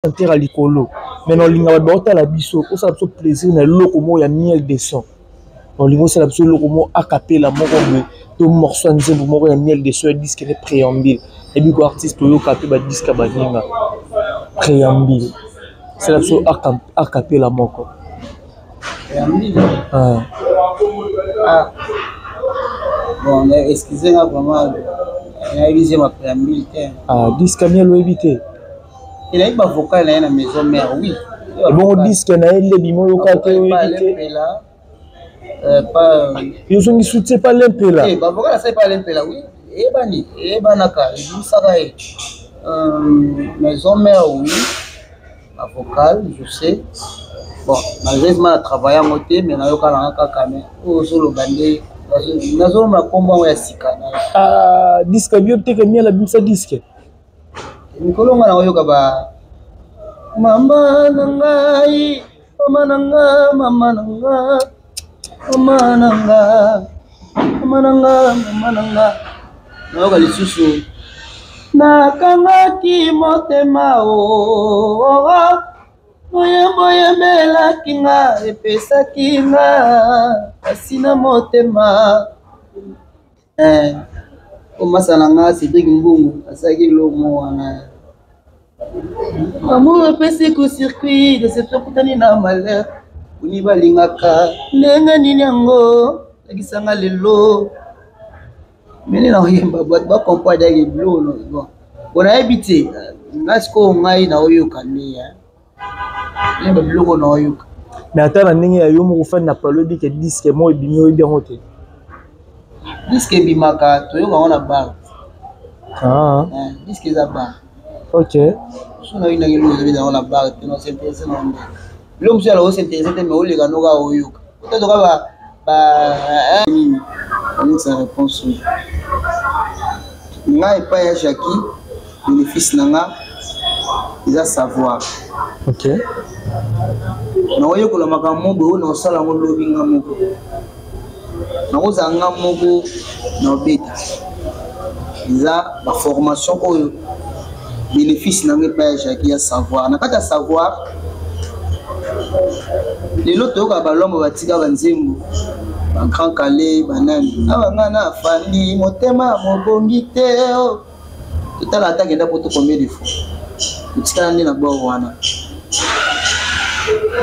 Chanteur ya likolo mais na olinga bato baotala biso, osala biso plaisir na eloko moko ya Miel de Son. Na olinga osala biso eloko moko acapella moko boye to morceau ya nzembo moko ya Miel de Son ya disque ne préambule. Ebi ko artiste oyoka mpe badisque ya baninga préambule, sala biso acapella moko. Ah. Ah. Bon, mais excusez-moi vraiment, nayebi ma préambule te. Ah, disque Miel oyebi te? Elaki bavocal na ye na Maison Mère, oui. Ebongo disque na ye nde bima, oyoka te? Oyebi te? Yo ozongi soutien pa Lempela. Bavocal asali pa Lempela, oui, eyebani, eyebanaka, ebimisaka ye Maison Mère, oui, bavocal, je sais. Bon, malheureusement na travaille yango te, mais nayoka nanga kaka. Mais oyo ozoloba nde nazoloba nkombo yango ya sika. Disque bio teke Miel abimisa disque. Mikolo nga nakoyoka ba mama na ngai, mama na nga, mama na nga, mama na nga, mama na nga, mama na nga. Nayoka lisusu nakangaki motema o boyembo oyembelaki nga, epesaki nga kasi na motema. Omasa na nga Cédric Mbungu asalaki eloko moko wana. Amour epesi ku circuit, déception kutani na malheur, oni balingaka ndenge nini yango lakisanga lelo mene na oyemba bato bacomprendre yake biloko. Bon, bon, nayebi te. Nga sikoyo ngai naoyoka nde yeba biloko na oyoka. Mais ata na ndenge ya yo moko fani na palo, oyebi ke disque moko ebimi, oyebi yango te? Disque ebimaka, toyoka yango na bar. Ah. Disque eza bar. Ok. So nayoki eloko ezobeta yango na bar te, nas'intéresser nango nde biloko mosusu yala os'intéresser te, mais oleka noka oyoka otatoka ba nini onisa réponse oyo. Ngai epai ya Jackie, bénéfice na nga eza savoir. Nakoyekola makambo boye oyo naosala yango lobi nga moko, nakozala nga moko na obeta. Eza baformation oyo bénéfice na nga epai ya Jackie ya savoir. Na kati ya savoir, lelo toyoka balombo batika banzembo, bagrand kale, banani awa. Nga na fandi motema mobongi te. Totala ata kenda poto combien de fois totikala nde na bord wana.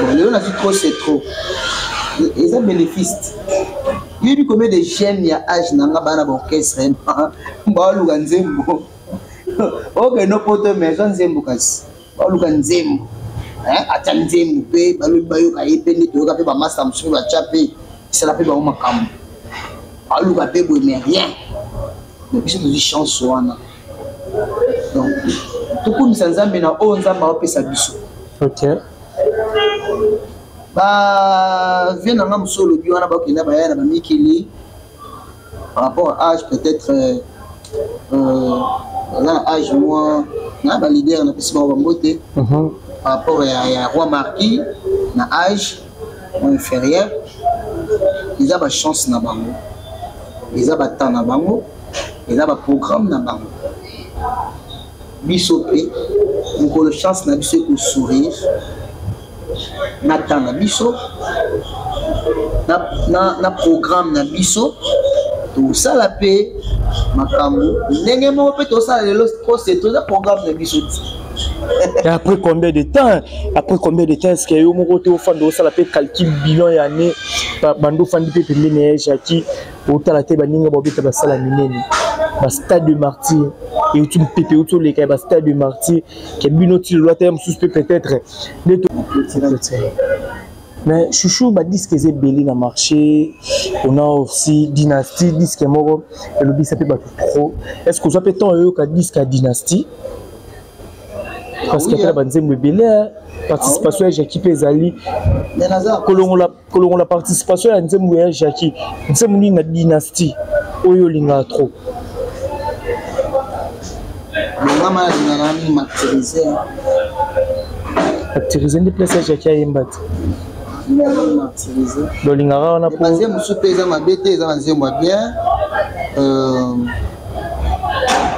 Bon, lelo nazwi trop c'est trop, eza bénéfice. Yebi combien de jeunes ya age na nga bana baorchestre baoluka nzembo? Okende poto, mais eza nzembo, kasi baoluka nzembo, atya nzembo mpe balobi bayoka ye mpe nde toyoka mpe bamasta mosusu batya mpe esala mpe bango makambo baluka mpe boye, mais rien. Mais biso tozwi chance wana, donc tokumisa Nzambe na oyo Nzambe aopesa biso. Bavie na nga mosusu olobi wana bakenda baya na bamikili par rapport à âge, peut-être baza na âge mwa na baleader na biso bango bango te par rapport ya Roi Marquis na âge mwa inférieur. Eza bachance na bango, eza batemps na bango, eza baprogramme na bango. Biso mpe mokolo chance na biso ekosourire na temps na biso na programme na biso, tosala mpe makambo ndenge moko mpe tosala lelo. Trop c'est trop, eza programme na biso ti. Et après combien de temps, après combien de temps est-ce que yo moko te ofanda osala mpe calcul, bilan ya année bando ofandi mpe pembeni ya Jackie, otala te baninga babeta basala minene, bastade de Martyr euti mpepe euti oleka ya bastade de Martyr ke bino ti lelo ata ya mosusu mpe peut-être nde. Mais chouchou, badisque eza ebele na marché. On a aussi Dynastie, disque moko elobisa mpe bato trop. Est ce que ozwa mpe temps oyoka disque ya Dynastie? Parce que ata banzembo ebele, participation ya Jackie mpe ezali. Kolongola, kolongola participation ya nzembo ya Jackie, nzembo nini na Dynastie oyo olingaka trop? Ngama nalingaka mingi Martyrisé. Martyrisé nde place ya Jackie ayemba te. Martyrisé. Bolingaka wana? Po banzembo mosusu mpe eza mabe te, eza banzembo ya bien.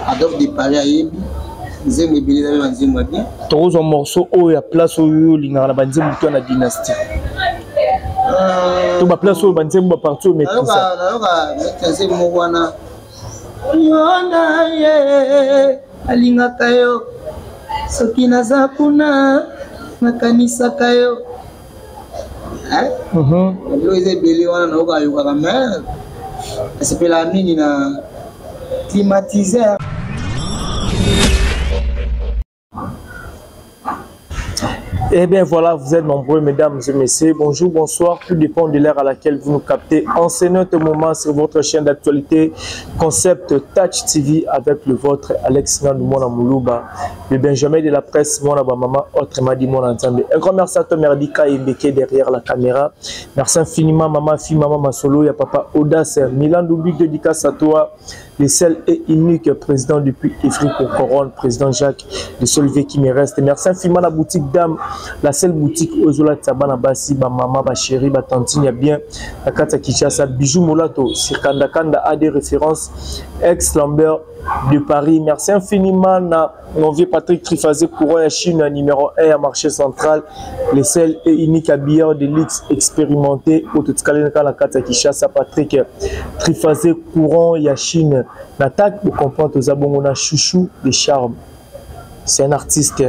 Adolphe de Paris ayebi. Nzembo ebele eza mpe banzembo ya bien. Tokozwa morceau oyo ya place oyo olingaka na banzembo to na dynastie to baplace oyo banzembo baparti oyo maîtrise. Nayoka neti nzembo moko wana yona ye alingaka yo, soki naza kuna nakanisaka yo. Biloko eza ebele wana nayoka yokaka, mais nasepelaka mingi na climatiseur. Eh bien voilà, vous êtes nombreux, mesdames et messieurs. Bonjour, bonsoir, tout dépend de l'heure à laquelle vous nous captez. En ce moment sur votre chaîne d'actualité, Concept Touch TV avec le vôtre, Alex Nandou Mona Moulouba, le Benjamin de la presse, Mona Bamama, autrement dit Mona Nzambe. Un grand merci à toi, Merdi Kayembeke, derrière la caméra. Merci infiniment, maman, fille, maman Masolo, ya papa Audace, Milan Doubi, dédicace à toi, le seul et unique président depuis Afrique au Couronne, président Jacques, le seul vie qui me reste. Merci infiniment la boutique Dame, la seule boutique Ozola Tsabana Basi, ba maman, ba chérie, ba tantine, ya bien, la Kata Kinshasa, Bijou Molato, Sirkanda Kanda a des références, ex Lambert de Paris. Merci infiniment na mon vieux Patrick Trifazé, courant à Chine, numéro 1 à marché central, le seul et unique habilleur de luxe expérimenté, au tout la Kata Kinshasa, Patrick Trifazé, courant ya Chine. L'attaque, vous comprenez, aux abonnés, chouchou de charme. C'est un artiste.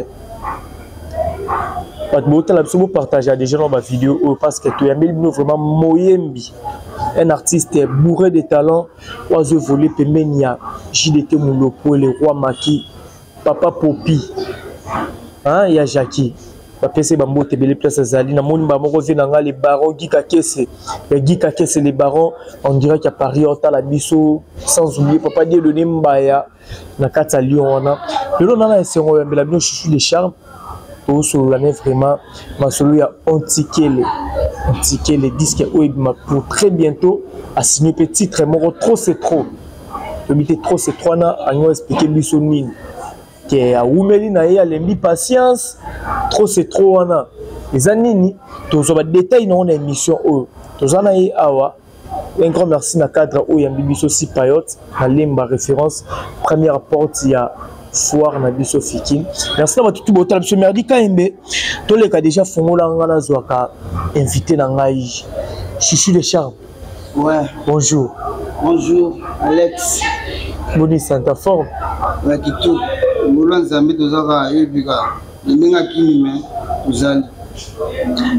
Bato botala biso, bopartage déjà dans ma vidéo parce que toyambeli bino vraiment moyembi, un artiste bourré de talent oyo azo évolue pembeni ya JDT Mulopo, le roi Maki, papa Popi, hein, ya Jackie, bapesi bambote ebele place azali. Namoni bamoko vie na ngai, le baron Guy Kakese, ya Guy Kakese, le baron en direct ya Paris, otala biso. Sans oublier papa Dieudonné Mbaya na kati ya Lyon wana. Lelo nana esengo oyambela bino Chouchou de Charme. Tosolola ne vraiment masolo ya Ontikele, Ontikele disque oyo ebima pour très bientôt. Asigné mpe titre moko trop c'est trop. Toyebi te trop c'est trop wana alingi expliquer biso nini, ke awumeli na ye, alembi patience. Trop c'est trop wana eza nini? Tozwa badetail nango na émission oyo toza na ye awa. Un grand merci na cadre oyo yambi biso si payote na Lemba, référence première porte ya foire na biso Fikin. Merci na bato tu botala biso. Merdi Kayembe, toleka déjà fongola nga nazwaka invité na ngai, Chouchou de Charme. Ouais. Bonjour. Bonjour, Alex. Boni santa forme? Ouais, kitoko. Ngolo Nzambe, tozaka yebi kaka. Na ndenge akimi me tozali.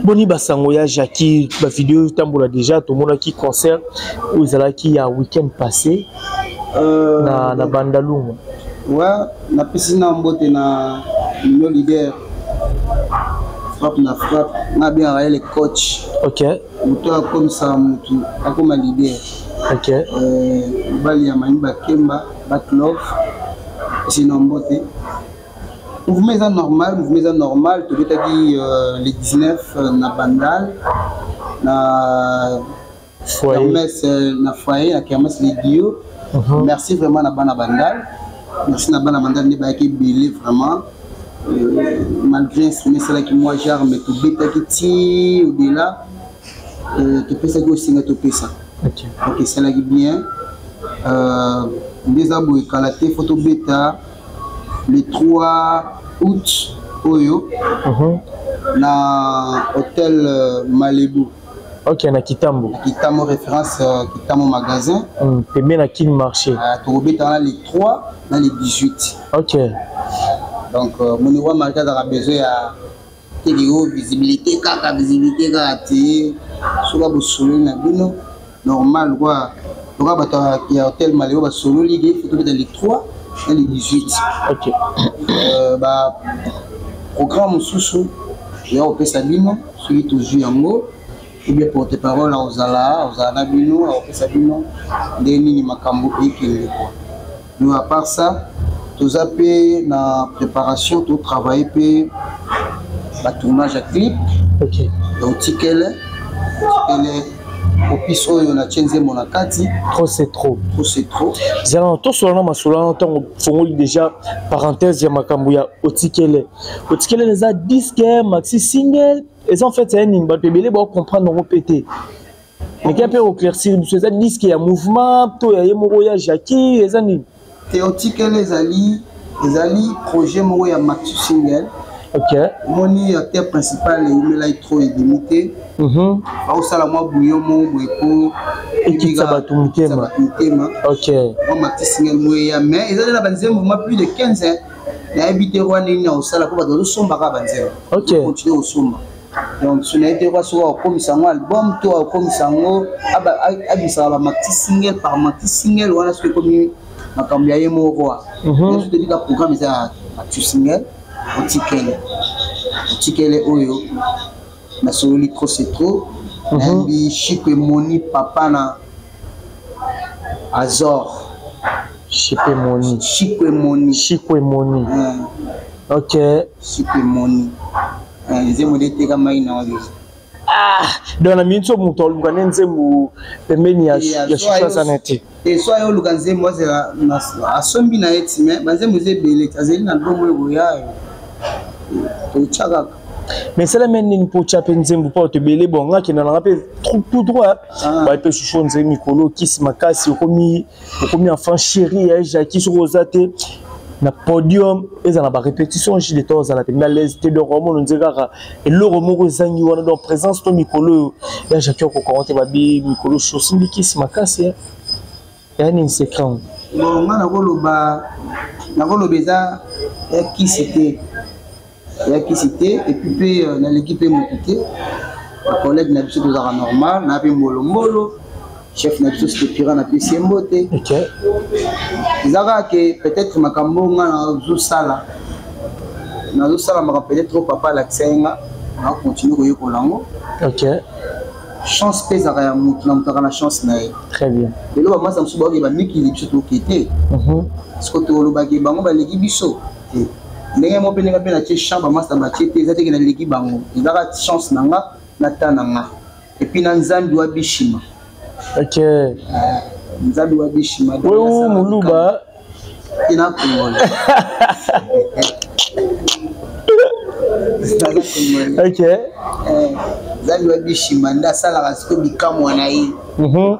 Boni basango ya Jackie, bavideo etambola déjà, tomonaki concert oyo ezalaki ya week-end passé na Bandalungu. Ouais, napesi na mbote na no leader frappe na frappe, nga bengaka ye le coach. Moto akomisa motu akoma leader. Mobali ya Mami Bakemba Batlove, esi na mbote. Mouvement eza normal, mouvement eza normal. Tobetaki le 19 na Bandal, na kermesse, na foyer, na kermesse les bio. Merci vraiment na bana Bandal, merci na bana Bandal nde bayaki ebele vraiment. Malgré instrument esalaki mwa genre, mais tobetaki ti au-delà, topesaki osinga topesa. Donc esalaki bien. Nde eza boye, kala te fo tobeta le 3 août oyo na hôtel Malibu. Ok, na Kitambo. Na Kitambo, référence Kitambo magasin. Pembeni na Kin Marché. Tokobeta wana le 3 na le 18. Donc moni roi Marke azalaka besoin ya teke oyo visibilité kaka, visibilité kaka te. Soki bosololi na bino normal quoi, loka bato ya hôtel Maleo basololi ke faut tobeta le 3 na le 18. Ba programme mosusu ya kopesa bino soki tozwi yango, ou bien porte parole akozala na bino, akopesa bino nde nini makambo ekende quoi. Donc à part ça, toza mpe na préparation, totravaille mpe batournage ya clip. Donc tikele tikele opis oyo natie nzembo na kati. Trop c'est trop. Trop c'est trop. Zala tosolola na masolo wana ntango fongoli déjà parenthèse ya makambo ya Otikele. Otikele eza disque maxi single, eza en fait ya nini? Bato ebele baocomprendre yango mpe te. Meke mpe éclaircir biso, eza disque ya mouvement to ya ye moko ya Jackie, eza nini? Te, Otikele ezali Ezali projet moko ya maxi single. Omoni, acteur principal eumelaki trop, ebimi te. Baosala mwa bouillon moko boye po ekitisa bato mitema. Mitema. Mwa maxi single moko eya, mais ezali na banzembo mwa plus de 15. Nayebi te roi nini na kosala, mpo bato bazosomba kaka banzembo. Continue kosomba. Donc so nayebi te roi soki akokomisa yango album to akokomisa yango, abimisaka ba maxi single par maxi single wana. Soki ekomi makambo ya ye moko roi, so toyebi ka programme eza ya maxi single. Otikele, otikele oyo nasololi trop c'est trop. Nayambi Chiko Emoni, papa na Azor. Chico Emoni. Chiko Emoni. Chico Emoni. Ok. Chiko Emoni, nzembo nde etekamaki na yo. Ah, donc na miniti oyo moto aluka nde nzembo pembeni ya Shushu aza na te. Te, so aye oluka nzembo, azela asombi na ye ti, mais banzembo eza ebele. Azali na album oyo koya, totya kaka. Mais esalami nini mpo otya mpe nzembo? Mpo bato ebele, bon, nga kenda nanga mpe tout droit. Baye mpe Shushu nzembo mikolo kisi makasi, okomi enfant chéri ya Jacki. Soki oza te na podium, eza na barépétition jile to ozala mpenza l'aise te. Donc omona nze kaka eloko moko ezangi wana. Donc présence to mikolo oyo ya Jacki okokango te. Babi mikolo osimbi kisi makasi ya nini, secret ngo? Bon, nga nakoloba eza ya kisi te, ya kisi te. Et puis mpe naleki mpe motu te. Bacollègue na biso tozalaka normal na mpe mbolombolo. Chef na biso Stepira, napesi ye mbote. Eza kaka ke peut-être makambo nga nazosala makambo, peut-être oyo papa alakisa ye, nga nakocontinue koyekola yango. Chance mpe ezalaka ya motu na motu, aka na chance na ye. Très bien. Lelo bamasa mosusu baoke bamikili, biso toke te. Siko tolobaki bango baleki biso te. Ndenge moko mpe ndenge mpe natie champ, bamasa batie te, eza teke naleki bango. Ezaka chance na nga na ta na nga et puis na Nzambi wa bishima. Nzambi wa bishima. Wewe moluba? Te, na Congolais. Nzambi wa bishima nde asalaka sikoyo bikamwa na ye.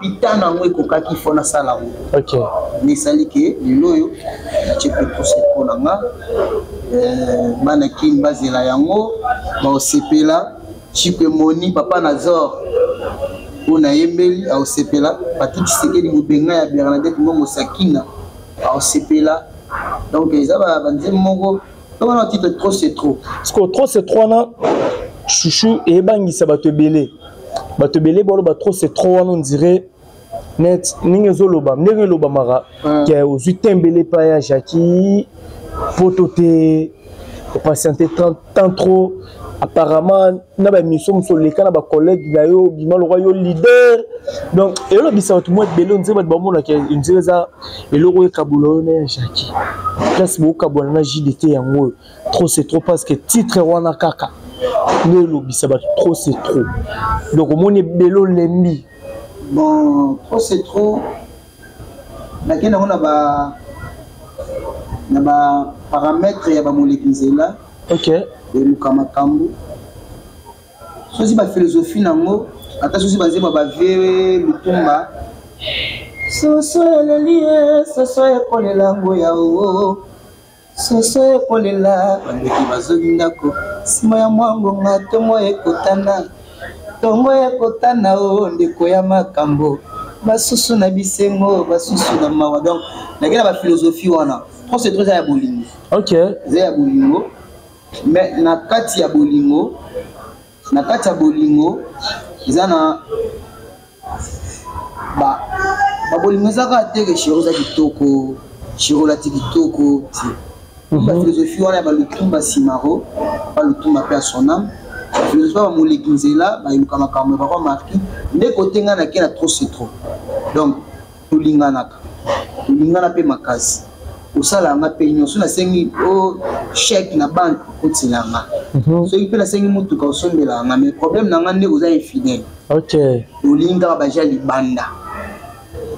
Pitano yango ekokaki, fo nasala yango. Mais esali ke lelo oyo natie mpe prosepro na nga. Bana Kini bazela yango, baosepela. Chico Emoni, papa Nazor, oyo nayembeli, aosepela. Patrik Tshisekedi, mobenga ya Bernadette Ngongo Sakina, aosepela. Donc eza banzembo moko wana, titre trop c'est trop. Parce que trop c'est trop wana, Chouchou, eyebangisa bato ebele. Bato ebele baloba trop c'est trop wana, on dirait net ndenge ezoloba, ndenge elobamaka ke ozwi tembele epai ya Jacki poto te, opatiente tant trop. Apparemment na baémission mosusu oleka na bacollègue na yo, obima lokwa yo leader. Donc elobisa bato mwa ebele, ondire bato bamonaka, ondire eza eloko oyo ekabola oyo na ya Jacki, place bokabola na JDT. Yango oyo trop c'est trop, parce que titre wana kaka nde elobisa bato trop c'est trop. Donc omoni ebele, olembi. Bon, trop c'est trop, nakende yango na ba paramètre ya bamoleki nzela. Eluka makambo soki baphilosophie nango, ata soki banzembo bavie lutumba. Soso eleli ye, soso ekolela ngo ya o, soso ekolela. Bandeki bazongi ndako nsima ya mwa ngonga, ntongo ekotana, ntongo ekotana o ndeko ya makambo, basusu na bisengo, basusu na mawa. Donc nake na baphilosophie wana. Trop c'est trop eza ya bolingo. Eza ya bolingo, mais na kati ya bolingo, na kati ya bolingo eza na babolingo. Eza kaka te ke chéri oza kitoko, chéri olati kitoko te. Baphilosophie wana ya balutumba simaro, papa Lutumba mpe ya son âme, baphilosophie ya bamoleki nzela, bayeluka makambo ya papa Marki nde kote ngai nake na trop c'est trop. Donc tolinganaka, tolingana mpe makasi. Kosala yanga mpe nyonso, nasengi o chèque na banque, okotela yanga. Soki mpe nasengi motuka, osombela yanga. Mais problème na nga nde oza infidèle. Olingi kaka baja libanda.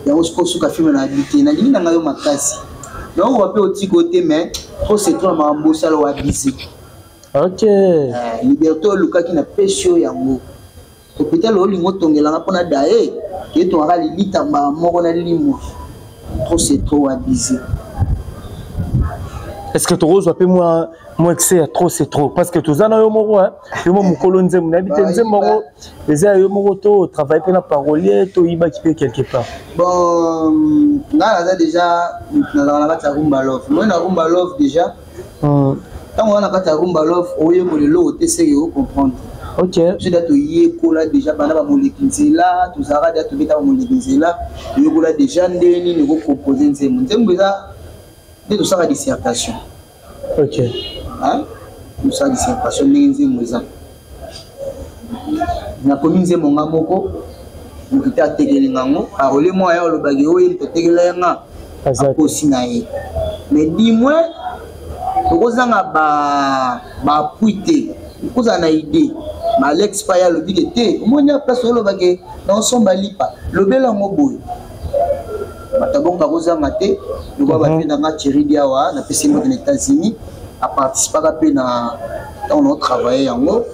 Yango sikoyo suka filme na abi te, nalingi na ngai yo makasi, naokoka mpe otiko te. Mais trop c'est trop na makambo osala, oabuse. Liberté olukaki, na pesi oyo yango. Hôpital olingi otongelanga mpona daye etongaka lilita mbala moko na limwa. Trop c'est trop, abusé. Est-ce que tokozwa mpe mwa excès ya trop c'est trop? Parce que toza na yo moko, yo mo mokolo nzembo, nayebi te nzembo yango eza ya yo moko to travaille mpe na parolier to oyibaki mpe quelque part? Bon, ngai naza déjà, nazalaka na kati ya Rumba Love. Moi na Rumba Love déjà, ntango wana na kati ya Rumba Love, oyekola eloko te, seke ocomprendre. Biso da toyekola déjà banda bamoleki nzela, tozalaka deja tobeta bamoleki nzela, toyekola déjà ndenge nini okocompose nzembo. Nzembo eza nde tosala dissertation. Tosala dissertation ndenge nzembo eza. Nakomi nzembo nga moko, moto te atekelinga yango. Parole moko aya olobaki oyo moto atekela ye nga akosi na ye, mais du moins tokozanga baappui te, okozala na idée. Ma Alex pa ye alobi ke te, omoni ya place olobake na osomba lipa, lobela yango boye. Bato bongo bakozanga te lokola bape na nga Thierry Diawa, napesi mbote na États-Unis, aparticipaka mpe na ntango na otravaille yango.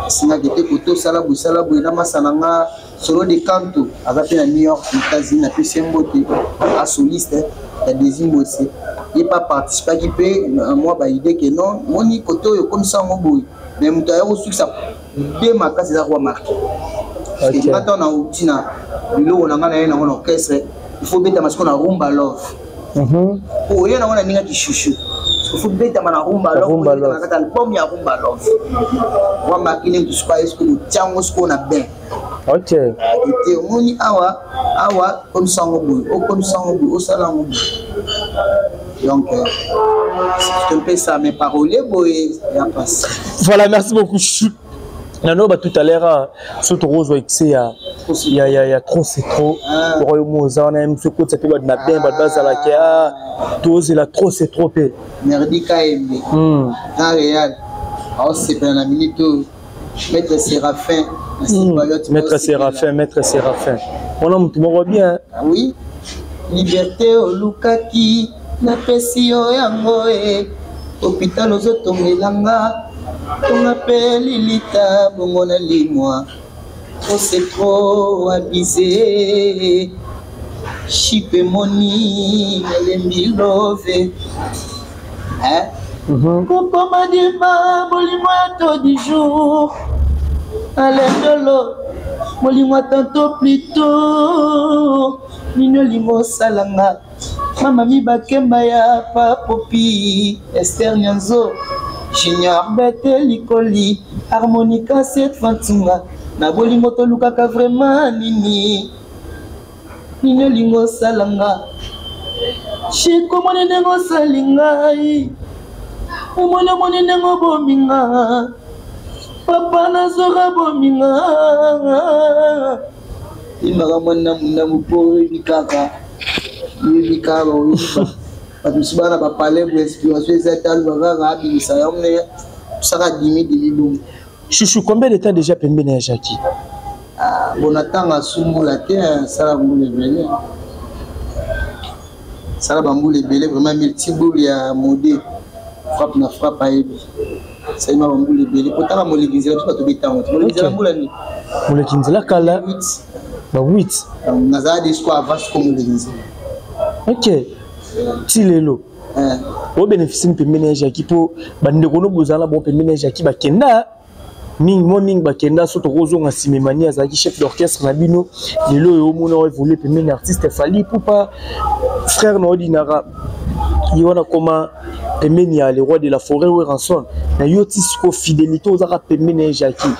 Esengaki te kote osala boye, sala boye na masa na nga Solo de Canto, aza mpe na New York na États-Unis, napesi ye mbote, asoliste ya Desi Mbose, ye mpe aparticipaki mpe mwa baide ke non, moni kote oyo okomisa yango boye. Mais moto aya kosukisa de makasi eza roi Marke. Nga ntango nauti na biloko na ngai na ye nango na orchestre, il faut betama sikoyo na Rumba Love. Oye nango na ndenge kishushu, il faut betama na Rumba Love, na kati album ya Rumba Love. Roi Marke nde moto sikoyo aye sikoyo kotiango sikoyo na bain. Ete omoni awa, awa komisa yango boye, okomisa yango boye, osala yango boye. Donc c'est un peu ça, mais parole boye ya passe. Voilà, merci beaucoup. Nano ba tout à l'heure so tokozwa excès ya trop c'est trop. Oyo mo oza wana mosu ekotisa mpe bato na bien, bato bazalaki tozela trop c'est trop mpe. Merdi Kayembe na Real aosepela na minute oyo, Maître Séraphin. Maître Séraphin, Maître Séraphin wana motu moko bien. Oui, liberté olukaki, napesi yo yango. E hôpital ozotongelanga, tonga mpe lilita bongo na limwa. Trop c'est trop, abusé. Chipe moni nalembi love, hein? Kokoma dima bolingo ya to du jour alendolo, bolingo ya tantôt plutôt nini olingo osalanga. Mama mibakemba ya papopi, Ester Nyanzo, Junior Bete Likoli, Harmonica Set Fantunga. Na bolingo tolukaka vraiment nini? Nini olingo osalanga? Shiko, omoni ndenge osali ngai, omoni, omoni ndenge obomi nga, papa nazoka bomi nga. Imaka mwa ndambu ndambu mpo oyebi kaka, oyebi kaka, oyebi bato mosusu bana bapale bo inspiration eza te, aluka kaka abimisa yango ne tosaka dimi dimi bongo. Chouchou, combien de temps déjà pembeni ya Jackie? Ah, bon, natanga asumbola te, asala mbula ebele, asala bambula ebele vraiment, multiboule ya mode frappe na frappe, ayebi salima bambula ebele. Po tala moleki nzela, biso bato betango te moleki nzela mbula nini? Moleki nzela kala ba 8. Nazala de siko avant siko moleki nzela. Ok, ti lelo obénéficie pembeni ya Jackie, mpo bandeko no bozala bango pembeni ya Jackie bakenda mingi, mwa mingi bakenda. So tokozonga nsima, Emani azalaki chef d'orchestre na bino, lelo oyo omona oévolue pembeni artiste Fally Ipupa, frère na odinaka ye wana koma pembeni ya le roi de la forêt Werrason. Na yo ti siko fidélité ozaka pembeni ya Jackie,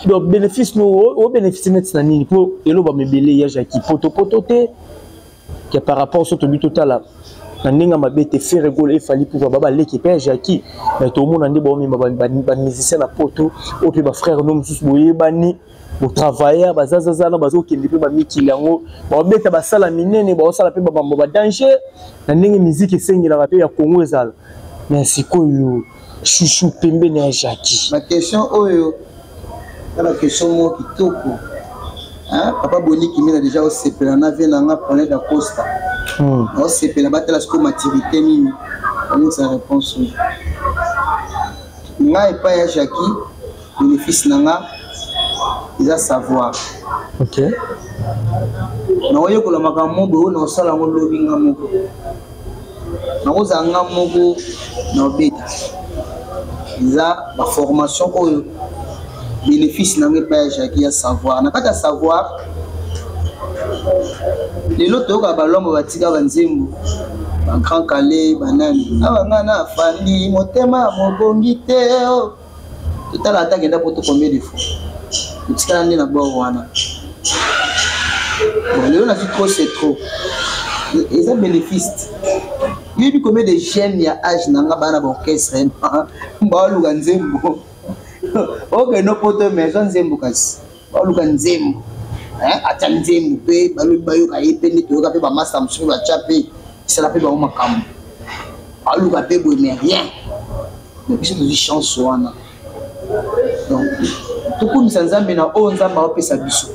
donc bénéfice no obénéficie neti na nini? Mpo eloba mebele ya Jackie potopoto te ke par rapport so tobi totala na ndenge mabe te, Ferre Gola Fally Ipupa babaleki mpe ya Jackie, mais tomona nde baomema bamusicien na poto oyo mpe bafrère no mosusu boyebani, botravailleur bazazazana, bazokende mpe bamikili yango, baobeta basala minene, baosala mpe babambo badanger na ndenge miziki esengelaka mpe ya Kongo ezala. Mais sikoyo Chouchou pembeni ya Jackie? Baquestion oyo na baquestion moko kitoko. Papa Boni Kimina déjà osepela na vie na nga, Paulin Dacosta osepela, batala sikoyo maturité nini olingisa réponse oyo. Nga epai ya Jackie, bénéfice na nga eza savoir. Naoyekola makambo boye oyo naosala yango lobi nga moko. Nakozala nga moko na obeta. Eza baformation oyo bénéfice nango epai ya Jackie ya savoir. Na kati ya savoir, lelo toyoka balombo batika banzembo, bagrand kale, banani awa. Nga na fandi motema mobongi te oh. Totala ata kenda poto combien de fois totikala nde na bord wana. Bon, lelo nazwi trop c'est trop, eza bénéfice. Yoyebi combien de jeunes ya age na nga bana baorchestre baoluka nzembo? Okende poto, mais zwa nzembo, kasi baoluka nzembo, atya nzembo mpe balobi bayoka ye mpe nde toyoka mpe bamasta mosusu batya mpe esala mpe bango makambo, baluka mpe boye, mais rien. Mais biso tozwi chance wana, donc tokumisa Nzambe na oyo Nzambe aopesa biso.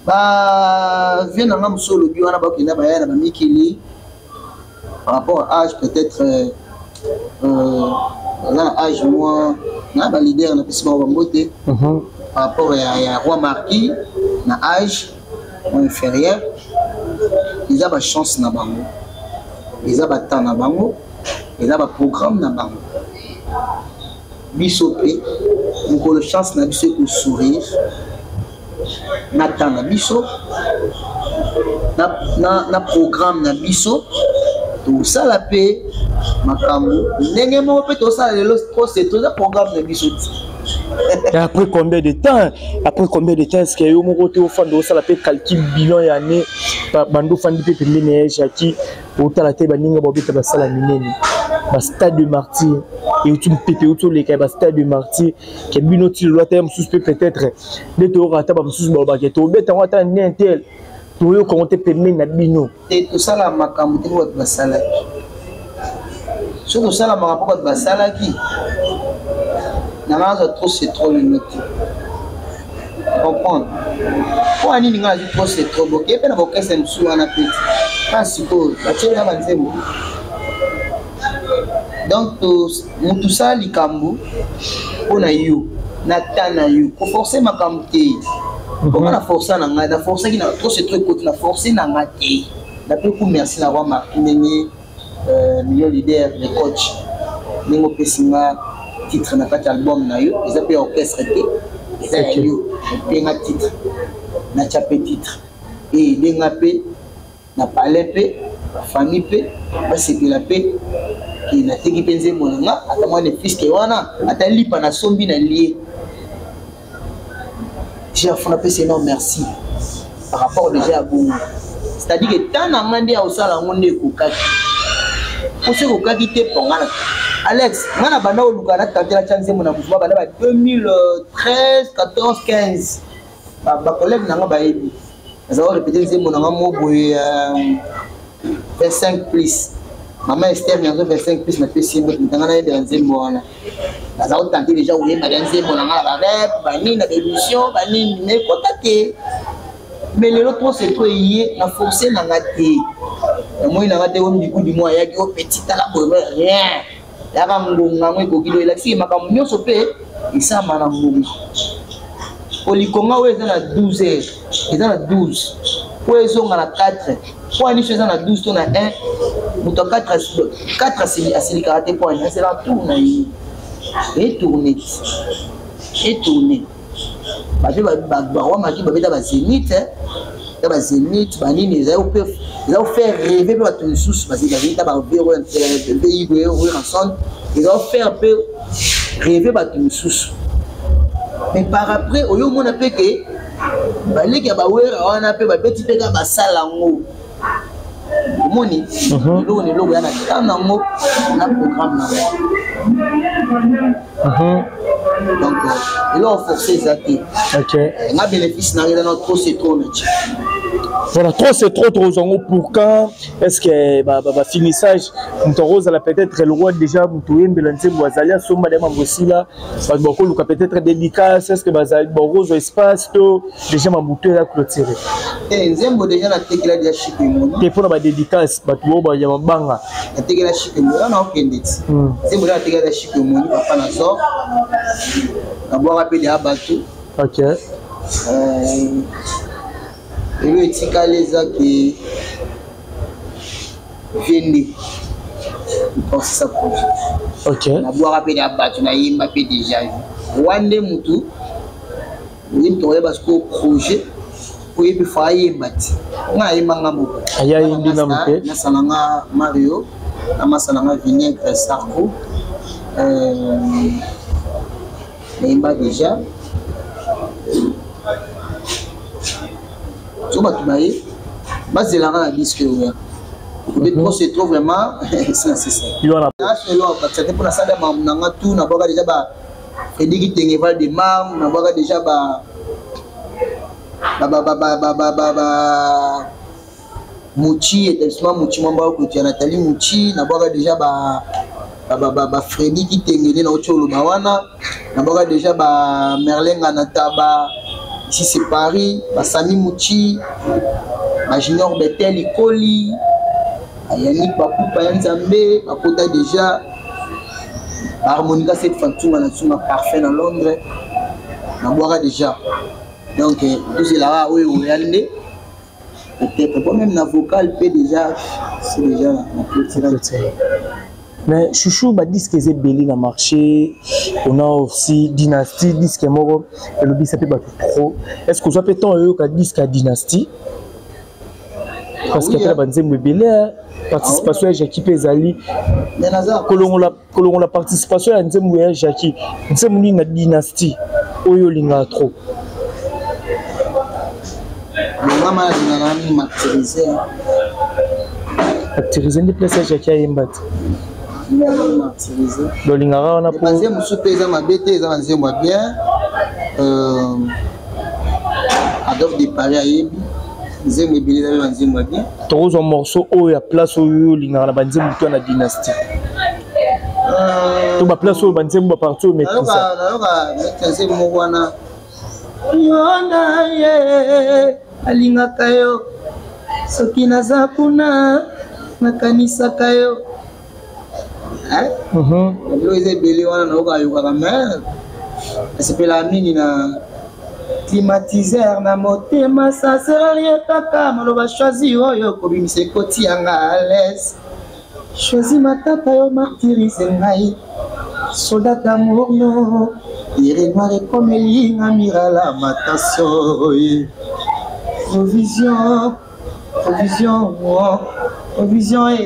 Bavie na nga mosusu olobi wana, bakenda baya na bamikili par rapport à âge, peut-être baza na âge mwa na baleader, napesi bango bango te par rapport ya Roi Marquis na âge mwa inférieur. Eza bachance na bango, eza batemps na bango, eza baprogramme na bango. Biso mpe mokolo chance na biso ekosourire na temps na biso na programme na biso, tosala mpe makambo ndenge moko mpe tosala lelo. Trop c'est trop, eza programme na biso ti. Et après combien de temps, après combien de temps est-ce que yo moko te ofanda osala mpe calcul, bilan ya année, bando ofandi mpe pembeni ya Jackie, otala te baninga babeta basala minene, bastade de Martyr euti mpepe, euti oleka ya bastade de Martyr, ke bino ti lelo ata mosusu mpe peut-être nde toyoka ata bamosusu balobake tobeta yango ata nde tel, toyoka yango te pembeni na bino? Te, tosala makambo te mpo bato basalaki. Soki tosala makambo mpo bato basalaki, nanga nazwa trop c'est trop lelo te. Comprendre mpo ya nini ngai nazwi trop c'est trop? Boke mpe na bokese mosusu wana mpe ka sikoyo batieli na banzembo. Donc motu sala likambo mpo na yo na ta na yo, koforce makambo te. Bonga na force na ngai, na forcaki na trop c'est trop ekoti na force na ngai te. Napesi ku merci na Roi Marti ndenge million leader, le coach, ndenge opesi nga titre na kati ya album na yo. Eza mpe ya orchestre te, eza ya yo. Openga titre, natya mpe titre eyedenga mpe na palais mpe bafamille mpe basepela mpe ke nateki mpe nzembo na nga, ata mwana efiske wana, ata lipa nasombi na lie. Déjà fo napesa énorme merci par rapport déjà ya bongo, c'est-à-dire que temps na nga nde ya kosala yango nde ekokaki. Po soki ekokaki te, mpo nga Alex, nga na banda koluka na tante natya nzembo na mouvement banda ba 2013, 14, 15. Bacollègue na nga bayebi, naza korépéter nzembo na nga mo boye, 25 plus. Mama Ester Nyanzo, 25 plus, napesi ye mbote. Ntanga nayebela nzembo wana, naza kotante déjà koyembaka nzembo na nga na barep banini, na baémission banini, mais ekota te. Mais lelo trop c'est trop eye, na force na nga te, namoni na nga te. Oyo mikudi mo ayaki o petit, tala boye, rien. Yaka ngonga yango ekoki do elakisi makambo nyonso mpe esalama na ngonga. Olikonga oyo eza na 12 heures, eza na 12 po ezonga na 4 po aniso eza na 12 to na 1. Moto ya 4 asilikaka te po ani azela tour na ye etourne, etourne. Bato barwamaki babeta bazénith ya bazénith banini, eza ofaire rêve mpe bato misusu bazénith baveranson, eza ofaire mpe rêve bato misusu. Mais par après oyo omona mpe ke baleki ya bawera wana mpe babeti mpe kaka basala yango. Omoni eloko na eloko ya na temps nango na programme nango. Donc eloko forcé eza te. Nga bénéfice na eza na trop c'est trop na tie. Voilà, trop c'est trop, trop zango pour quand? Est-ce que ba finissage moto akozala peut-être le roi déjà, moto oyembela nzembo azali asomba de mambo esila, bato bakoluka peut-être dédicace, est-ce que bazali bakozwa espace to déjà mabutu eza clôturé? Te, nzembo déjà natekela déjà Chico Emoni. Te, mpona badédicace, bato oyo baya mabanga. Natekela Chico Emoni wana, okende ti nzembo déjà natekela déjà Chico Emoni, papa na zor, nabwaka mpe deya bato. Elo etikali eza ke Vie nde osisa projet. Nabwaka mpe na bato, nayemba mpe déjà wana nde mutu oyebi, tokoyeba sikoyo projet. Oyebi, fo ayemba ti nga ayemba nga moko. Aya ayembi nanu te. Nasala nga Mario na masala nga Vinaigre Sarko, nayemba déjà. So bato baye bazelaka na disque oya. Trop c'est trop vraiment, c'est ça. Elo bakisa te mpona sala makambo na nga tout. Nabwaka déjà ba Fredi Kitenge Val de Marne, nabwaka déjà ba ba ba ba ba ba ba ba Muchi, établissement Muchi, mwamba okoto ya Nathalie Muchi. Nabwaka déjà ba ba Fredi Kitenge nde nauti oloba wana. Nabwaka déjà ba Merlenga na Taba, ici c'est Paris, ba Sami Muchi, ba Junior Betel Ikoli, Yannick Bapupa ya Nzambe bakota déjà, Harmonica cette Fantunga na Nsunga Parfait na Londres, nabwaka déjà. Donc tozelaka oyo oya nde peut-être bon, même na vocal mpe déjà, c'est déjà na clôture. Mais chouchou, badisque eza ebele na marché. On a aussi Dynastie, disque moko elobisa mpe bato trop. Est ce que ozwa mpe temps oyoka disque ya Dynastie? Parce que apela banzembo ebele, participation ya Jacki mpe ezali. Kolongola participation ya nzembo ya Jacki, nzembo nini na Dynastie oyo olingaka trop? Ngama nalingaka mingi Martyrise. Martyrise nde place ya Jacki ayemba te. Martyrise. Bolingaka wana? Po banzembo mosusu mpe eza mabe te, eza banzembo ya bien. Adolphe de Paris ayebi nzembo ebele, eza mpe banzembo ya bien. Tokozwa morceau oyo ya place oyo olingaka na banzembo to na Dynastie, to baplace oyo banzembo, bapartie oyo maîtrise? Nayoka neti nzembo moko wana, yo na ye alingaka yo, soki naza kuna nakanisaka yo. Biloko eza ebele wana nayoka yokaka, mais nasepelaka mingi na climatiseur na motema. Ça sert à rien kaka maloba choisi oyo kobimisa ekoti yanga à l'aise. Choisi matata yo martyrise ngai, soldat d'amour no ire noir ekomeli nga mirala mataso. Provision, provision, provision,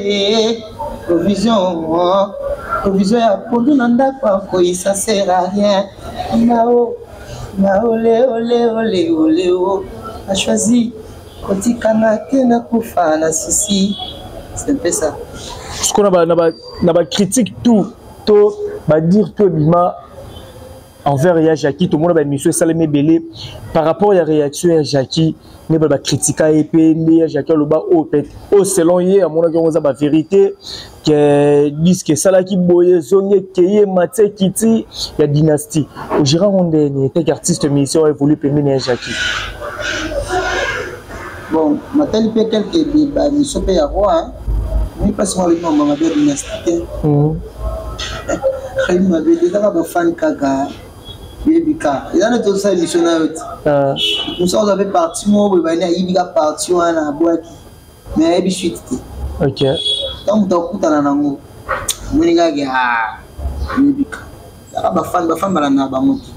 provision, provision ya pondu na ndako akoyisa sert à rien. Nao naole ole ole ole o na choisi kotikanga te, nakufa na susi. C'est un peu ça. Sikoyo na bacritique tout to badire to ebima envers ya Jackie, tomona baémission esalemi ebele par rapport ya réaction ya Jackie, nde bato bakritika ye mpe nde ya Jackie aloba oyo peut oyo selon ye amonaki yango eza bavérité, ke disque esalaki boye, ezongi, ekeye matie ekiti ya Dynastie. Ogéra ngo ndeni eteke artiste musicien oyo évolue pembeni ya Jackie? Bon, natali mpe quelque bamission mpe ya roi mi mpasi mwa alobi mama mabe ya Dynastie te, alobi mabe te, ezaka bafani kaka yebi ka eza nde tozosala émission na yo te. Mosu aza mpe parti moko boye, bani ayibi ka parti wana abwaki, mais ayebi suite te. Ntango moto akutana nango, omoni kaka yebi ka ezaka bafani, bafani balandaka bango te.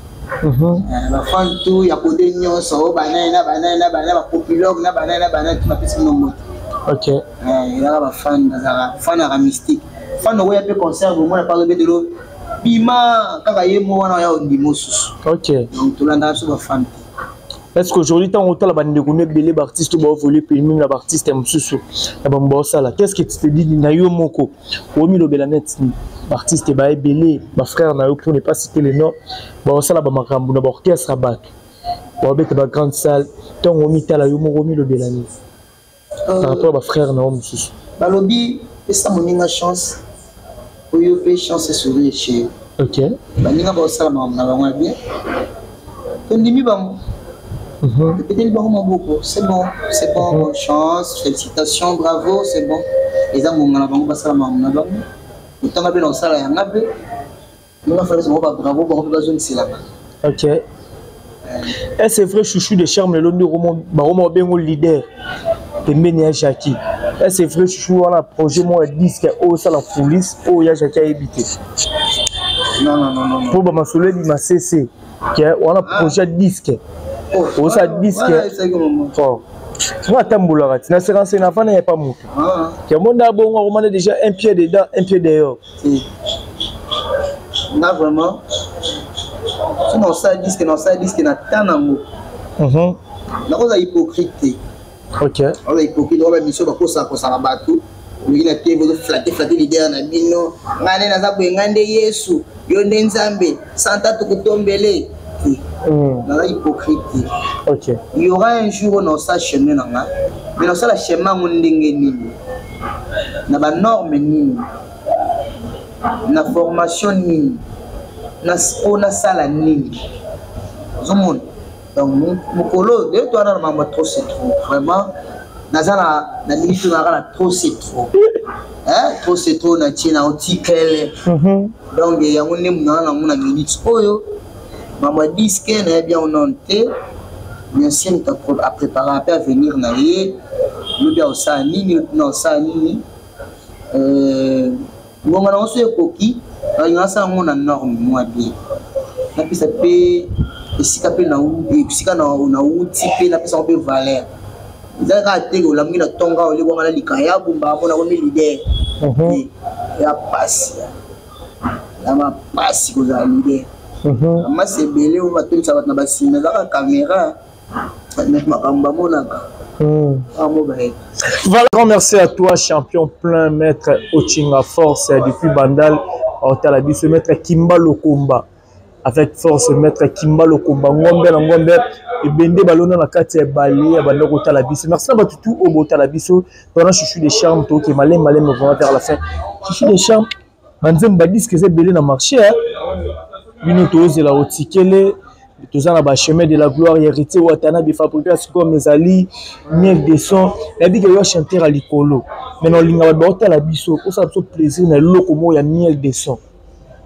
Bafani tu ya kote nyonso oyo, banani na banani na banani, bapopilogue na banani na banani tu, bapesi bino moto. Ezaka bafani, bazalaka fan yaka mystique. Fan okoya mpe concert, bomona par ebetelo bima kaka ye mo wana oya ondima mosusu. Donc tolandaka biso bafani te. Est ce qu'aujourd'hui, ntango otala bandeko no ebele, baartiste oyo baévolue pembeni na baartiste mosusu na bango baosala, qu'est ce que tu te dis na yo moko? Omilobela neti baartiste baebele, bafrère na yo, pour ne pas citer le nom, baosala bamakambo na baorchestre ya bato, baobeta bagrande salle. Ntango omitala yo moko, omilobela nini par rapport à bafrère na yo mosusu? Balobi pesa moninga chance, oyo mpe chance esourire chez. Baninga baosala makambo na bango ya bien, tondimi bango, topeteli bango maboko, c'est bon, c'est bon. Bonne chance, félicitations, bravo, c'est bon. Eza ngonga na bango basala makambo na bango. Otanga mpe na kosala yanga mpe nonga falesi bango babravo, bango mpe bazongiselaka. Ok, est-ce vrai, Chouchou de Charme, lelo nde bakoma obengo leader pembeni ya Jackie? Est c'est vrai, chouchou, wana projet moko ya disque oyo osala coulisse oyo ya Jackie ayebi te? Non, non, non, non. Mpo bamasolo ebima cc ke wana projet ya disque osala disque. Oh, nga atambolaka ti na séance na avanda ya pa moto yango nde abongo akomanda déjà un pied dedans, un pied dehors. Nga vraiment, so naosala disque, naosala disque na temps nango. Nakozala hypocrite te. Nakozala hypocrite oyo bamission bakosakosaka bato olingi na te, bozoflatter flatter leader na bino. Ngai nde naza boye, ngai nde Yesu, yo nde Nzambe santa tukutombele te. Naza hypocrite te. Il y aura un jour oyo naosala chemin na nga, mais naosala chemin yango ndenge nini, na banorme nini, na formation nini, mpo nasala nini, ozomona. Donc mokolo nde to wana na mambo, trop c'est trop. Vraiment, naza na minute naka na trop c'est trop, hein, trop c'est trop. Na tie na otikele. Donc yango nde naa nango na minute oyo. Mambo ya disque, nayebi yango nano te. Bien sûr, moto aprépara mpe avenir na ye, lobi akosala nini, na osala nini, ngonga nango so ekoki. Nalinga nasala yango na norme mwa bien, napesa mpe esika mpe esika nauti, mpe napesa yango mpe valeur. Eza kaka te olamuki na ntonga, olekwanga na likayabu mbaa mona komi leader. Ya pasi, ya mapasi kozala leader. Bamasi ebele oyo batondisa bato na basima, ezaka caméra, makambo bamonaka. Voilà, grand merci à toi, champion plein, maître Ochinga Force, depuis Bandal, Otala biso, maître Kimba Lokomba, avec force, maître Kimba Lokomba, Ngombe na Ngombe, ebende balona na kati ya ebale ya banda kotala biso. Merci na bato tout oyo botala biso. Tona Chouchou de Charme, toke maleme maleme vraiment vers la fin. Chouchou de Charme, banzembo, badisque eza ebele na marché. Bino tozela otikele, toza na bachemin de la gloire, Héritier Watanabe, Fabrigas, comme ezali miel de son. Nayebi ke yo chanteur ya likolo, mais na olinga bato baotala biso, osala biso plaisir na eloko moko ya miel de son.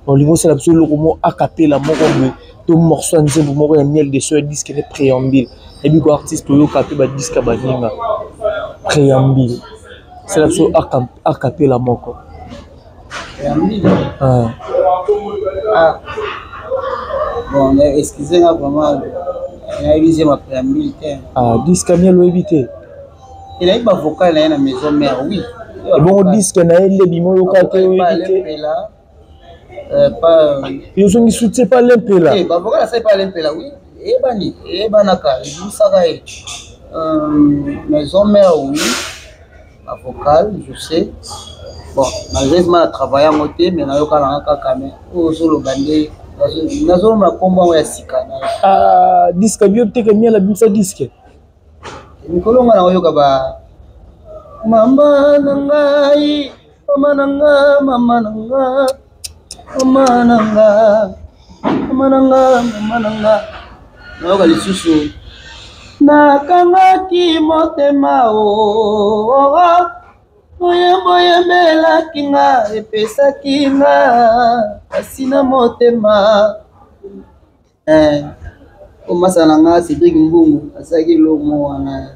Na olinga osala biso eloko moko acapella moko boye to morceau ya nzembo moko ya miel de son ya disque ne préambile. Nayebi ko artiste oyoka mpe badisque ya baninga. Préambile, osala biso acapella moko. Ah. Ah. Bon, mais excusez-moi vraiment, nayebi ma préambule te. Ah, disque miel oyebi te? Enayebi bavocal na ye na maison mère, oui. Ebongo disque na ye nde bima, oyoka te, oyebi te? Te. Ozongi soutien pa lempela. Bavocal asali pa lempela, oui, eyebani, eyebanaka, ebimisaka ye maison mère, oui, bavocal, je sais. Bon, malheureusement na travaille yango te, mais nayoka nanga kaka. Mais oyo ozoloba nde nazolomba nkombo yango ya sika. Ah, disque bio teke miel abimisa disque. Mikolo nga naoyoka ba mama na ngai, mama na nga, mama na nga, mama na nga, mama na nga, mama na nga. Nayoka lisusu nakangaki motema o boyembo oyembelaki nga, epesaki nga kasi na motema. Omasa na nga Cédrik Mbungu asalaki eloko wana.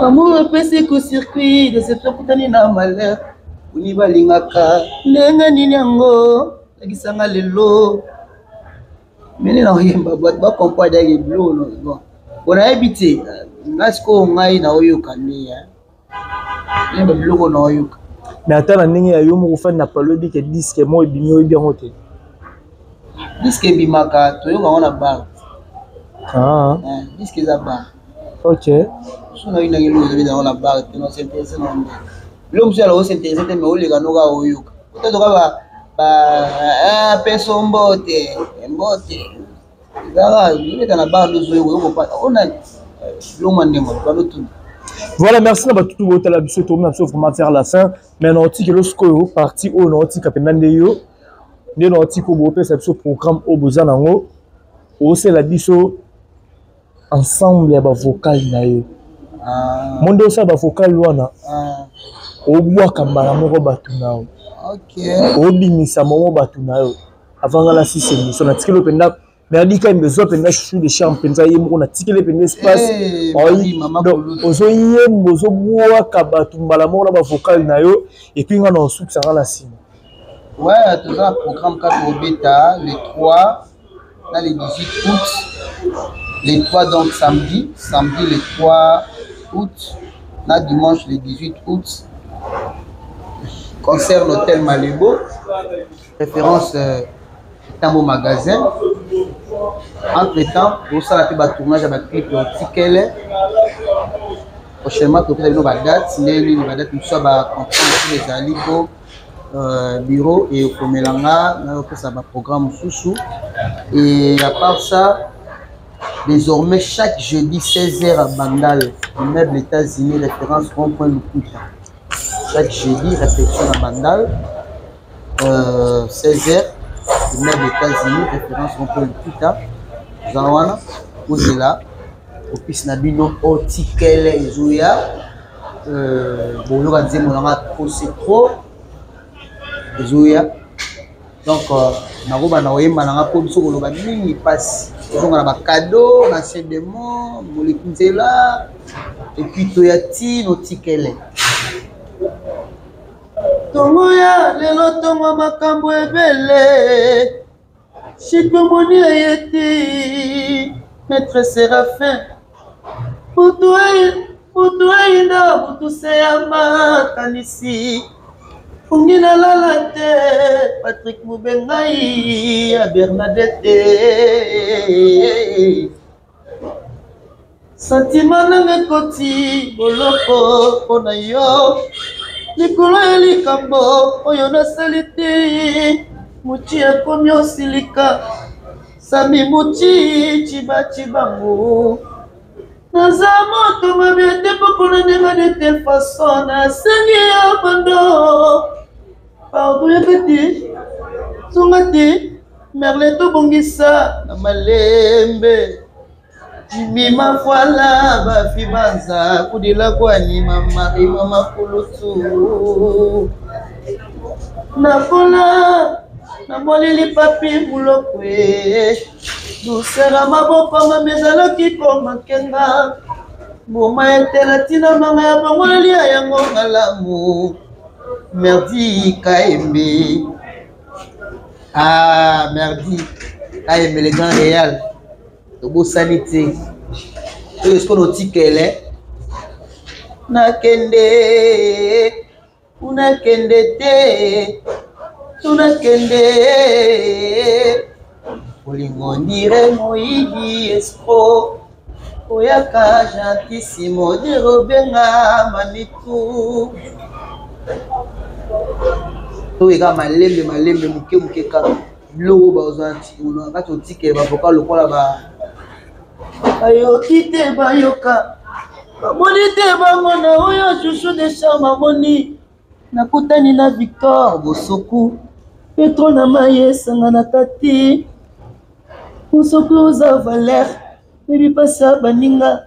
Amour epesi coup circuit, déception kutani na malheur, oni balingaka ndenge nini yango lakisanga lelo mene na oyemba bato bacomprendre yake biloko. Bon, bon, nayebi te. Nga sikoyo ngai naoyoka nde yeba biloko naoyoka. Mais ata na ndenge ya yo moko fani na palo, oyebi ke disque moko ebimi, oyebi yango te? Disque ebimaka, toyoka yango na bar. Ah. Disque eza bar. So nayinaki eloko ezobeta yango na bar te, nos'intéresser na nde biloko mosusu yala os'intéresser te, mais oleka noka oyoka otatoka peso mbote mbote ezaka oleka na bar nde ozoyoka, oyoka ona biloko mwa ndenge banotuna. Voilà, merci na bato botala biso. Tokomi na biso vraiment vers la fin, mais naotikela sikoyo partie oyo, naotika mpenza nde yo nde naotika oyo bopesa biso programme oyo boza nango. Osala biso ensemble ya bavocal na yo mo nde osala bavocal wana, obwaka mbala moko bato na yo, obimisa momo bato na yo. Avant nga nasisa émission, natikeli mpenza. Merdi Kayembe, ozwa mpenza chou de charme mpenza ye moko natikeli mpenza espace. Ozoyemba, ozobwaka bato mbala moko na bavocal na yo, et puis nga na osukisa nga na nsima. Ouais, toza na programme kaka obeta le 3 na le 18 août. Le 3, donc samedi, samedi le 3 août na dimanche le 18 août, concert l'hôtel Malebo, référence Tambo magasin. Entre temps tosala mpe batournage ya baclip ya otikele. Prochainement topesa bino badate ndenge nini, badate mosusu ya bacontrant mosusu ezali mpo bureau ekomela nga nayopesa baprogramme mosusu. Et à part ça, désormais chaque jeudi 16h à Bandal, immeuble États-Unis, référence rond-point Lukuta. Chaque jeudi répétition à Bandal, 16h, immeuble États-Unis, référence rond-point Lukuta. Toza wana kozela opisi na bino otikele ezoya. Boyoka nzembo nanga trop c'est trop ezoya. Donc nakobanda koyemba nanga mpo biso koloba mingi mpasi ozonga na bakado na démon moleki nzela et puis toya ti notikele. Tongo ya lelo, tongo makambo ebele. Chikomoni eye te, maître Séraphin, butu eyinda, butu se ya makanisi, fungi nalala te. Patrik Mubengai ya Bernadette, sentiment nanga ekoti boloko mpo na yo likolo ya likambo oyo nasali te. Muti akomi osilika, Sami Muti Cibacibangu. Naza moto mabe te, mpokona ndenge de telle façon nasengi yo bando pardon. Yaka te, zonga te, merle, tobongisa na malembe. Jimi Mafwala, bafi banza kudila kwani mama mama kulutu nakola namolili papi mulokwe dusera maboko mama ezalaki komakenga mbuma etela ntina manga ya bango elia yango malamu. Merdi Kaembe, ah, Merdi Kaembe le grand réal, tobosani te. Oyo sikoyo notikele, nakende kuna, kende te, tunakende bolingo ndire moyibi escroc oyaka gentissimo derobenga mamitu. Toyeka malembe malembe, moke moke kaka biloko bazwa na kati otikele bavoka lokola ba bayoki te, bayoka bamoni te bango na oyo chouchou de charme amoni. Nakutani na Victor Bosoku, petro na mai esanga na kati. Bosoku oza valeur, bebi pasa baninga.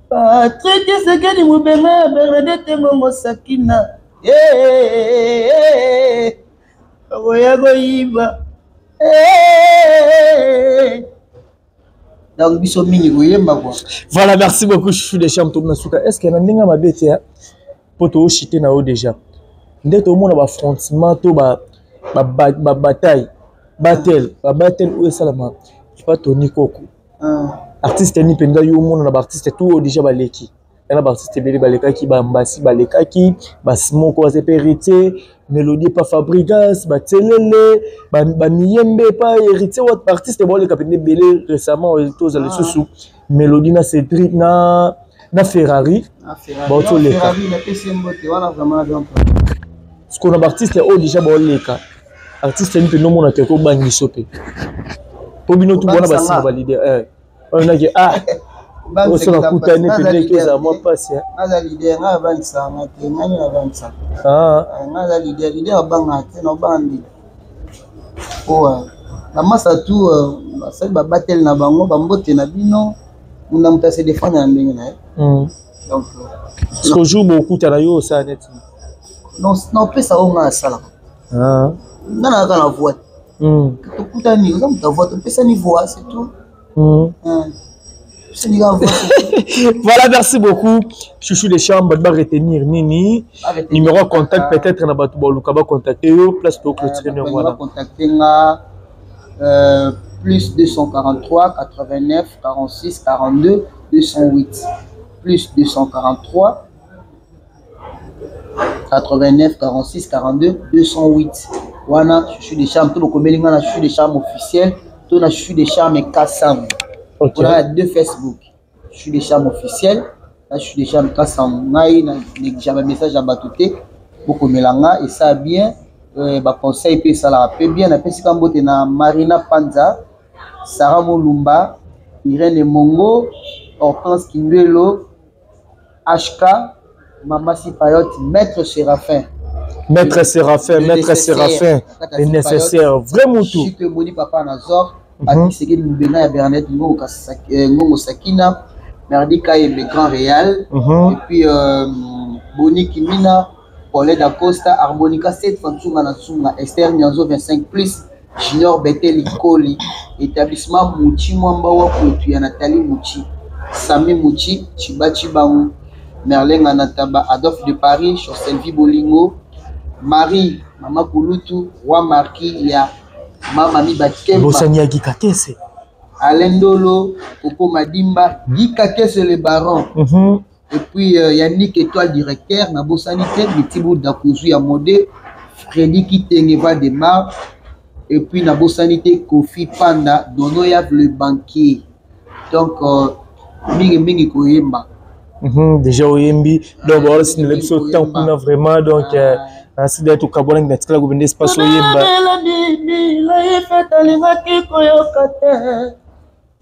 Patrik Esekedi Mubenga ya Bernadette Ngongo Sakina, bakoya koyiba. Donc biso mingi koyemba quoi. Voilà, merci beaucoup chouchou de charme. Tomona suka. Est ce que na ndenge mabe te po tooshite na yo déjà nde tomona baaffrontement to babataille battle, babattle oyo esalama epa Tony Koko, artiste ni mpenza yo omona na baartiste tout oyo déjà baleki yana, baartiste ebele balekaki, bambasi balekaki, basimoko baza mpe, Héritier, Mélodie epa Fabrigas, batelele bamiyembe epa Héritier, baartiste baoleka mpenza ebele. Récemment tozala lisusu Mélodie na Cédric na Ferrari baotoleka. Sikoyo na baartiste oyo déjà baoleka, artiste ni mpenza omona te kobangiso mpe po bino tu bona basima baleader oyo naki, ah, oso nakutani mpenza eke ezala mwa mpasi. Aza leader, nga abangisaka te, ngani nabangisaka? Nga aza leader, leader abangaka te, na obanga nde po bamasa tu basali babatele na bango. Bambote na bino, munda moto ase défendre na ndenge na ye. Donc ce jour bokutana, yo osala neti naopesa oyo nga nasalaka, nga na kaka na voix. Tokutani, oza moto ya voix, topesani voix, c'est tout. Voilà, merci beaucoup. Chouchou des chambres, va retenir Nini. Numéro de contact peut-être na bato baluka ba contacter yo place pour clôturer euh, voilà. Contacter nga plus 243 89 46 42 208, plus 243 89 46 42 208. Wana Chouchou des Charmes, to bokomeli nga na Chouchou des Charmes officiel to na Chouchou des Charmes Kasam. Mpona deux Facebook, Chouchou des Charmes officiel na Chouchou des Charmes Kasam. Ngai na néglige bamessage ya bato te, bokomela nga, esala bien, baconseil mpe esalaka mpe bien. Napesika mbote na Marina Panza, Sara Molumba, Irene Mongo, Hortense Kindwelo, HK, Mama Sipayote, Maître Séraphin. Maître Séraphin, Maître Séraphin, le nécessaire, vrai moutou. Chico Moni Papa Nazor, Patrick Sekedi Mubena ya Bernadette Ngongo, Ngongo Sakina, Merdi Kayembe Grand Réal, et puis Boni Kimina, Paulette Dacosta, Harmonica 7 Fantunga Natsunga, Esther Nyanzo 25 plus, Junior Betel Koli, établissement Mouchi Mwamba Wakuetu ya Nathalie Mouchi, Sami Mouchi, Chiba Chibangu, Merlin Anataba, Adolphe de Paris, Chancelvi Bolingo, Marie, Mama Kulutu, Roi Marquis, ya Mama Mi Bakemba, Bosani ya Gikakese, Alain Dolo, Coco Madimba, Gikakese le baron. Et puis Yannick Étoile directeur, Nabosani te, Mitibu Dakuzu ya Modé, Freddy Kitenge Demar, et puis Nabosani te, Kofi Panda, Donoya le banquier. Donc mingi mingi koyemba. Déjà oyembi, donc voilà, c'est une biso temps kuna vraiment, donc ainsi d'être kabona na tikala ko espace oyemba.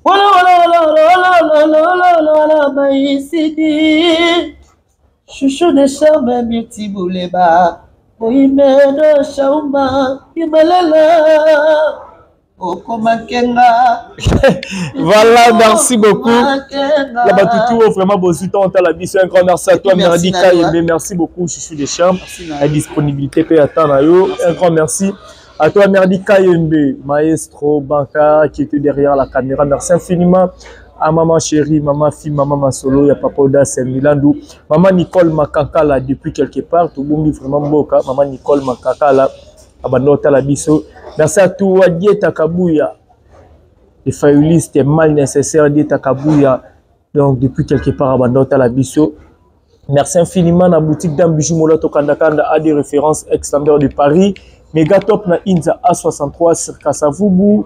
Wala wala wala wala wala wala wala maisidi Chouchou de charme multi bouleba Moimeno shauma imalela Okomakenga. Voilà, merci beaucoup. La Batoutou, vraiment beau temps à la biso. Un grand merci à toi, Merdi Kayembe. Merci beaucoup, Chouchou des Charmes. La disponibilité peut attendre. Un grand merci à toi, Merdi Kayembe, maestro banca qui était derrière la caméra. Merci infiniment à maman chérie, maman fille, maman Masolo, ya papa Odas Milandou, maman Nicole Makankala depuis quelque part, tout le monde vraiment boka, maman Nicole Makankala, abandota la biso. Merci à toi, Dieta Kabouya, les faillistes mal nécessaire, Dieta Kabouya, donc depuis quelque part, abandota la biso. Merci infiniment à la boutique Dame Bijou Molato Kanda Kanda, à des références ex-Lambert de Paris, Méga Top na Inza A63 sur Kasavubu,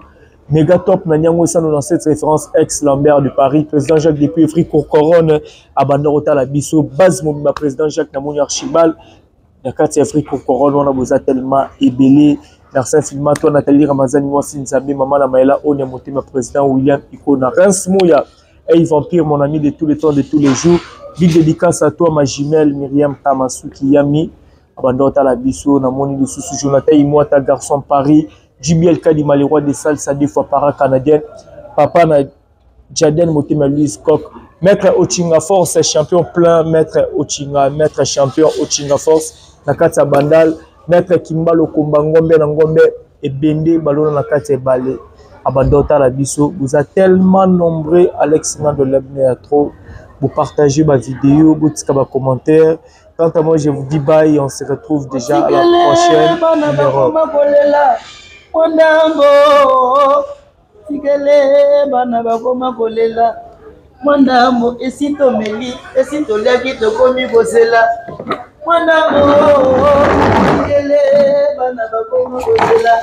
Méga Top na Nyango 197 référence ex-Lambert de Paris, président Jacques depuis Fricourt Couronne, abandota la biso, base mobima président Jacques Namoni Archibald, na kati ya Fricourt Couronne, on a besoin tellement ébélé. Merci infiniment toi Nathalie Ramazani Mwasi Nzambe, maman la Maëla Onya Motema, président William Ikona, Reims Mouya, hey Vampire, mon ami de tous les temps, de tous les jours. Big dédicace à toi, ma jumelle Myriam Kamasuki Yami, abandota la biso, namoni de sous Jonathan Imwata, garçon Paris, JBL Kadima, le roi des salles, ça deux fois para canadienne, papa na Jaden Motema Louise Koch, maître Ochinga Force, champion plein, maître Ochinga, maître champion Ochinga Force, na kati ya Bandal, maître Kimbalo Komba Ngombe na Ngombe et Bende Balona na kati ya Balé, abandota la biso, vous êtes tellement nombreux, Alex Nando Lebne trop, vous partagez ma vidéo, vous tika ba commentaire. Quant à moi, je vous dis bye, on se retrouve déjà à la prochaine numéro. Tikele bana bakoma kolela mwanambo esi tomeli esi toliaki tokomi kozela mwanambo tikele bana bakoma kozela.